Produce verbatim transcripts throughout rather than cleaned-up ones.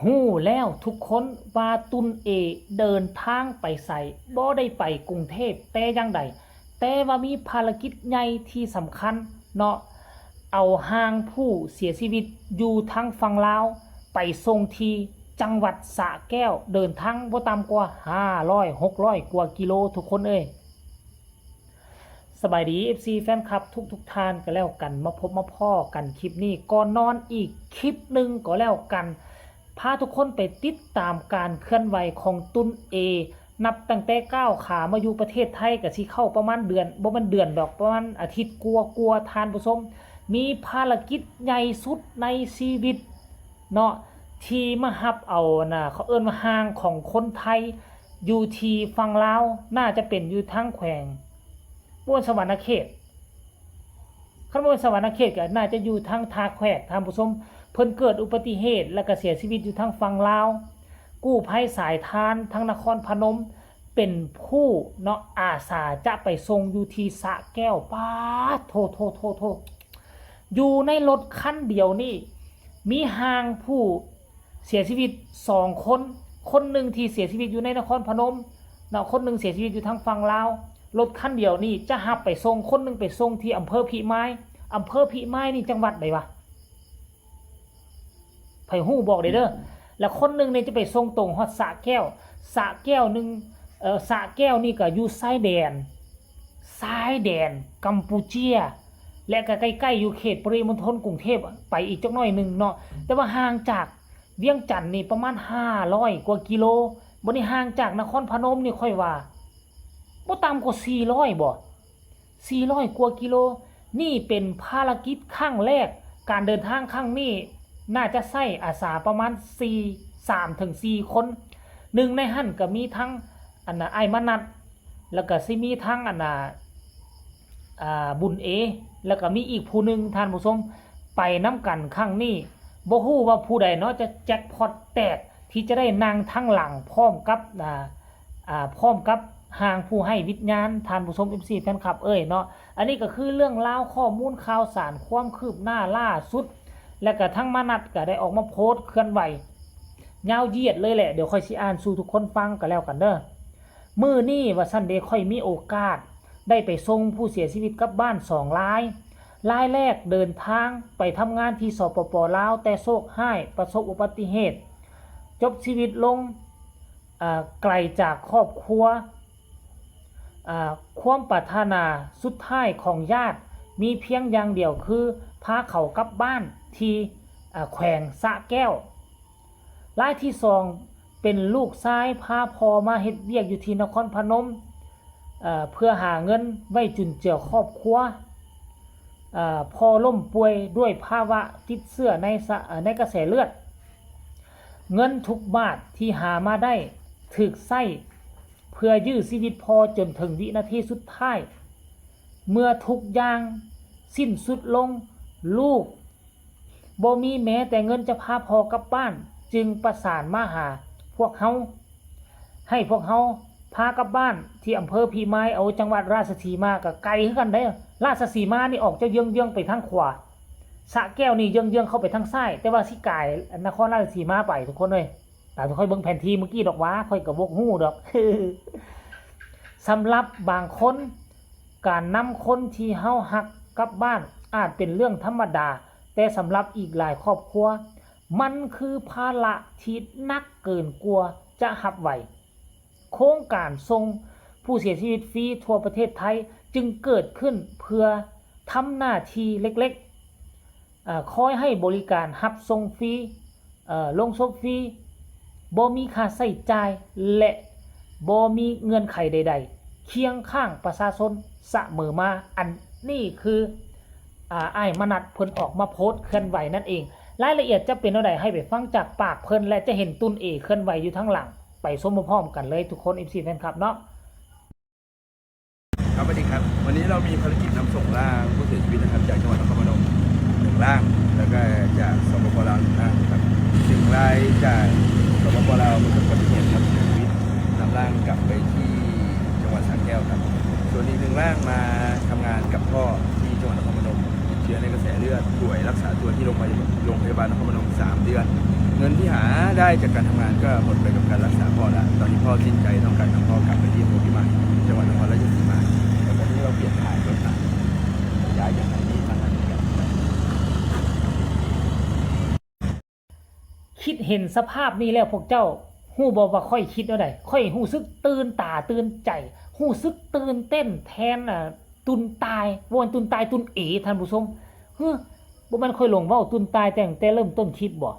ฮู้แล้วทุกคนว่าตุนเอเดินทางไปไส บ่ได้ไปกรุงเทพแต่อย่างใด แต่ว่ามีภารกิจใหญ่ที่สำคัญเนาะ เอาร่างผู้เสียชีวิตอยู่ทางฝั่งลาว ไปส่งที่จังหวัดสระแก้ว เดินทางบ่ต่ำกว่าห้าร้อย หกร้อยกว่ากิโลทุกคนเอ้ย สบายดี เอฟซี แฟนคลับทุกๆท่านก็แล้วกัน มาพบมาพ้อกันคลิปนี้ก่อนนอนอีกคลิปหนึ่งก็แล้วกัน พาทุกคนไปติดตามการเคลื่อนไหวของตุนเอ นับตั้งแต่ก้าวขามาอยู่ประเทศไทยก็สิเข้าประมาณเดือน บ่แม่นเดือนดอก ประมาณอาทิตย์กว่าๆ ท่านผู้ชม มีภารกิจใหญ่สุดในชีวิตเนาะ ที่มารับเอานะ เขาเอิ้นว่าร่างของคนไทยอยู่ที่ฝั่งลาว น่าจะเป็นอยู่ทางแขวง บ่แม่นสะหวันนะเขต คันบ่แม่นสะหวันนะเขตก็น่าจะอยู่ทางท่าแขก ท่านผู้ชม เพิ่นเกิดอุบัติเหตุแล้วก็เสียชีวิตอยู่ทางฝั่งลาว กู้ภัยสายทานทางนครพนม เป็นผู้เนาะอาสาจะไปส่งอยู่ที่สระแก้ว ป๊าดโท โท โท โท อยู่ในรถคันเดียวนี่ มีร่างผู้เสียชีวิตสองคน คนหนึ่งที่เสียชีวิตอยู่ในนครพนมเนาะ คนหนึ่งเสียชีวิตอยู่ทางฝั่งลาว รถคันเดียวนี่จะรับไปส่ง คนหนึ่งไปส่งที่อำเภอพิมาย อำเภอพิมายนี่จังหวัดใดวะ ไผฮู้บอกได้เด้อ แล้วคนหนึ่งนี่จะไปส่งตรงฮอดสระแก้ว สระแก้วหนึ่ง เอ่อ สระแก้วนี่ก็อยู่ชายแดน ชายแดนกัมพูเชีย และก็ใกล้ๆอยู่เขตปริมณฑลกรุงเทพฯ ไปอีกจักหน่อยหนึ่งเนาะ แต่ว่าห่างจากเวียงจันทน์นี่ประมาณห้าร้อยกว่ากิโล บัดนี้ห่างจากนครพนมนี่ค่อยว่า บ่ต่ำกว่าสี่ร้อยบ่ สี่ร้อยกว่ากิโล นี่เป็นภารกิจครั้งแรก การเดินทางครั้งนี้น่าจะใช้อาสาประมาณสี่ สามถึงสี่คน หนึ่งในหั้นก็มีทั้ง อันน่ะ อ้ายมนัส แล้วก็สิมีทั้ง อันน่ะ อ่า บุญเอ แล้วก็มีอีกผู้หนึ่ง ท่านผู้ชม ไปนำกันครั้งนี้ บ่ฮู้ว่าผู้ใดเนาะจะแจ็คพอตแตก ที่จะได้นั่งทางหลังพร้อมกับ อ่า อ่า พร้อมกับร่างผู้ไร้วิญญาณ ท่านผู้ชม เอฟซี แฟนคลับเอ้ยเนาะ อันนี้ก็คือเรื่องราวข้อมูลข่าวสารความคืบหน้าล่าสุด และก็ทั้งมนัสก็ได้ออกมาโพสต์เคลื่อนไหว ยาวเหยียดเลยแหละ เดี๋ยวค่อยสิอ่านสู่ทุกคนฟังก็แล้วกันเด้อ มื้อนี้ว่าซั่นเด้ ค่อยมีโอกาสได้ไปส่งผู้เสียชีวิตกลับบ้านสองราย รายแรกเดินทางไปทำงานที่ สปป ลาว แต่โชคร้ายประสบอุบัติเหตุ จบชีวิตลง อ่า ไกลจากครอบครัว อ่า ความปรารถนาสุดท้ายของญาติมีเพียงอย่างเดียวคือพาเขากลับบ้านที่ อ่า แขวงสระแก้ว รายที่สองเป็นลูกชายพาพ่อมาเฮ็ดเวียกอยู่ที่นครพนม เอ่อ เพื่อหาเงินไว้จุนเจือครอบครัว เอ่อ พ่อล้มป่วยด้วยภาวะติดเชื้อในสะ เอ่อ ในกระแสเลือด เงินทุกบาทที่หามาได้ถูกใช้เพื่อยื้อชีวิตพ่อจนถึงวินาทีสุดท้าย เมื่อทุกอย่างสิ้นสุดลง ลูกบ่มีแม้แต่เงินจะพาพ่อกลับบ้าน จึงประสานมาหาพวกเฮา ให้พวกเฮาพากลับบ้านที่อำเภอพิมาย เอาจังหวัดราชสีมาก็ไกลคือกันเด้อ ราชสีมานี่ออกจะเยื้องๆไปทางขวา สระแก้วนี่เยื้องๆเข้าไปทางซ้าย แต่ว่าสิกายนครราชสีมาไปทุกคนเอ้ย ตามที่ข้อยเบิ่งแผนที่เมื่อกี้ดอกหว่า ข้อยก็บ่ฮู้ดอก สำหรับบางคน การนำคนที่เฮาฮักกลับบ้านอาจเป็นเรื่องธรรมดา แต่สำหรับอีกหลายครอบครัว มันคือภาระที่หนักเกินกว่าจะรับไหว โครงการส่งผู้เสียชีวิตฟรีทั่วประเทศไทยจึงเกิดขึ้นเพื่อทำหน้าที่เล็กๆ เอ่อ คอยให้บริการรับส่งฟรี เอ่อ โลงศพฟรี บ่มีค่าใช้จ่าย และบ่มีเงื่อนไขใดๆ เคียงข้างประชาชนเสมอมา อันนี้คือ อ่า อ้ายมนัสเพิ่นออกมาโพสต์เคลื่อนไหวนั่นเอง รายละเอียดจะเป็นแนวใดให้ไปฟังจากปากเพิ่น และจะเห็นตุนเอเคลื่อนไหวอยู่ทางหลัง ไปชมพร้อมๆกันเลยทุกคน เอฟซี แฟนคลับเนาะ ครับ สวัสดีครับ วันนี้เรามีภารกิจนำส่งร่างผู้เสียชีวิตนะครับ จากจังหวัดนครพนมหนึ่งร่าง แล้วก็จาก สปป ลาว หนึ่งร่างครับ หนึ่งรายจาก สปป ลาว ประสบอุบัติเหตุครับ เสียชีวิต นำร่างกลับไปที่จังหวัดสระแก้วครับ ส่วนอีกหนึ่งร่างมาทำงานกับพ่อที่จังหวัดนครพนม ติดเชื้อในกระแสเลือด ป่วยรักษาตัวที่โรงพยาบาล โรงพยาบาลนครพนมสามเดือน เงินที่หาได้จากการทำงานก็หมดไปกับการรักษาพ่อละ ตอนนี้พ่อสิ้นใจต้องการนำพ่อกลับไปที่อำเภอพิมาย จังหวัดนครราชสีมา แต่ตอนนี้เราเปลี่ยนถ่ายรถละ ย้ายจากที่นี่มาทางนี้กัน คิดเห็นสภาพนี้แล้วพวกเจ้าฮู้บ่ว่าข้อยคิดแนวใด ข้อยฮู้สึกตื่นตาตื่นใจ ฮู้สึกตื่นเต้นแทนอ่าตุนตาย บ่แม่นตุนตาย ตุนเอ ท่านผู้ชม เฮ้อ บ่แม่นข้อยหลงเว้า ตุนตายตั้งแต่เริ่มต้นคลิปบ่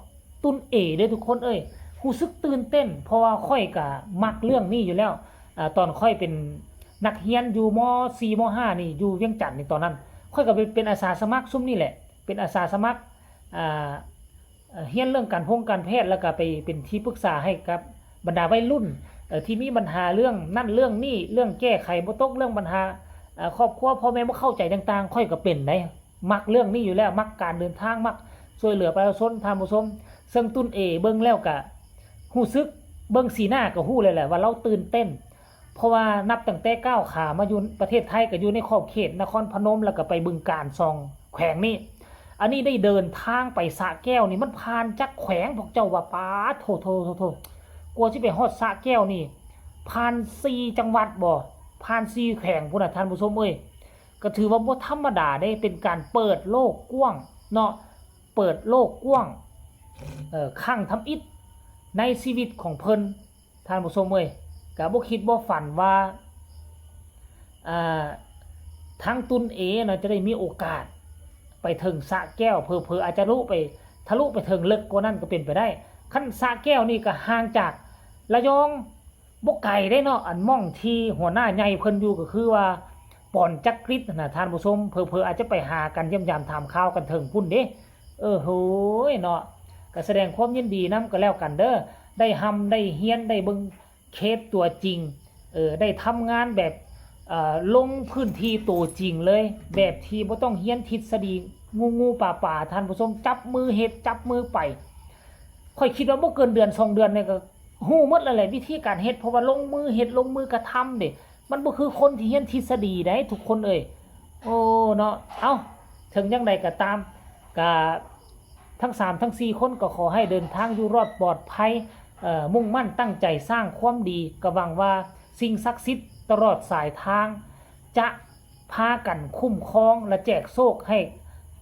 ตุนเอเด้อทุกคนเอ้ย ฮู้สึกตื่นเต้น เพราะว่าข้อยก็มักเรื่องนี้อยู่แล้ว อ่า ตอนข้อยเป็นนักเรียนอยู่ ม.สี่ ม.ห้า นี่ อยู่เวียงจันทน์นี่ ตอนนั้น ข้อยก็ไปเป็นอาสาสมัครซุมนี่แหละ เป็นอาสาสมัคร อ่า เอ่อ เรียนเรื่องการพงการแพทย์ แล้วก็ไปเป็นที่ปรึกษาให้กับบรรดาวัยรุ่น เอ่อ ที่มีปัญหาเรื่องนั่นเรื่องนี้ เรื่องแก้ไขบ่ตก เรื่องปัญหา เอ่อ ครอบครัว พ่อแม่บ่เข้าใจต่างๆ ข้อยก็เป็นได๋ มักเรื่องนี้อยู่แล้ว มักการเดินทาง มักช่วยเหลือประชาชน ท่านผู้ชม ซึ่งตุนเอเบิ่งแล้วก็ฮู้สึก เบิ่งสีหน้าก็ฮู้เลยแหละว่าลาวตื่นเต้น เพราะว่านับตั้งแต่ก้าวขามาอยู่ประเทศไทย ก็อยู่ในขอบเขตนครพนม แล้วก็ไปบึงกาฬ สองแขวงนี้ อันนี้ได้เดินทางไปสระแก้วนี่ มันผ่านจักแขวง พวกเจ้าว่า ป๊าดโธ่โธ่โธ่โธ่ กว่าสิไปฮอดสระแก้วนี่ ผ่านสี่จังหวัดบ่ ผ่านสี่แขวงพุ้นน่ะ ท่านผู้ชมเอ้ย ก็ถือว่าบ่ธรรมดาเด้ เป็นการเปิดโลกกว้างเนาะ เปิดโลกกว้าง เอ่อ ครั้งทำอิฐในชีวิตของเพิ่น ท่านผู้ชมเอ้ย ก็บ่คิดบ่ฝันว่า อ่า ทางตุนเอเนาะ จะได้มีโอกาสไปเถิงสระแก้ว เผลอๆ อาจจะลุไป ทะลุไปเถิงเลิกกว่านั้นก็เป็นไปได้ คันสระแก้วนี่ก็ห่างจากระยองบ่ไกลเด้เนาะ อันหม่องที่หัวหน้าใหญ่เพิ่นอยู่ก็คือว่า ปอนจักริดหั้นน่ะ ท่านผู้ชม เผลอๆ อาจจะไปหากันเยี่ยมยามถามข่าวกันเถิงพุ้นเด้ เออ โหยเนาะ ก็แสดงความยินดีนำก็แล้วกันเด้อ ได้ร่ำได้เรียน ได้เบิ่งเคสตัวจริง เออ ได้ทำงานแบบ เอ่อ ลงพื้นที่ตัวจริงเลย แบบที่บ่ต้องเรียนทฤษฎีงูๆ ป่าๆ ท่านผู้ชม จับมือเฮ็ด จับมือไป ข้อยคิดว่าบ่เกินเดือนสองเดือนนี่ก็ฮู้หมดแล้วแหละ วิธีการเฮ็ด เพราะว่าลงมือเฮ็ด ลงมือกระทำเด้ มันบ่คือคนที่เรียนทฤษฎีได๋ ทุกคนเอ้ย โอ้ เนาะ เอ้า ถึงจั่งใดก็ตาม ก็ทั้งสามทั้งสี่คนก็ขอให้เดินทางอยู่รอดปลอดภัย เอ่อ มุ่งมั่นตั้งใจสร้างความดี ก็หวังว่าสิ่งศักดิ์สิทธิ์ตลอดสายทาง จะพากันคุ้มครองและแจกโชคให้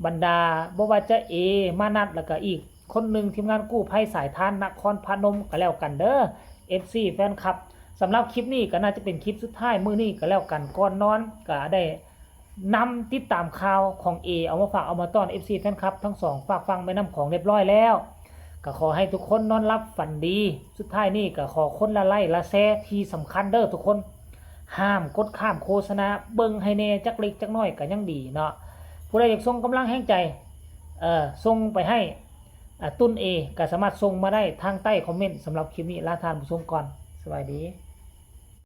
บรรดา บ่ว่าจะเอ มานัด แล้วก็อีกคนหนึ่ง ทีมงานกู้ภัยสายทานนครพนมก็แล้วกันเด้อ เอฟซี แฟนคลับ สำหรับคลิปนี้ก็น่าจะเป็นคลิปสุดท้ายมื้อนี้ก็แล้วกัน ก่อนนอนก็ได้นำติดตามข่าวของเอ เอามาฝากเอามาต้อน เอฟซี แฟนคลับทั้งสองฝากฟังแม่น้ำของเรียบร้อยแล้ว ก็ขอให้ทุกคนนอนหลับฝันดี สุดท้ายนี้ก็ขอคนละไลค์ละแชร์ ที่สำคัญเด้อทุกคน ห้ามกดข้ามโฆษณา เบิ่งให้แน่จักเล็กจักน้อยก็ยังดีเนาะ ผู้ใดอยากส่งกำลังแรงใจ เอ่อ ส่งไปให้ อ่า ตุนเอ ก็สามารถส่งมาได้ทางใต้คอมเมนต์ สำหรับคลิปนี้ลาท่านผู้ชมก่อน สวัสดี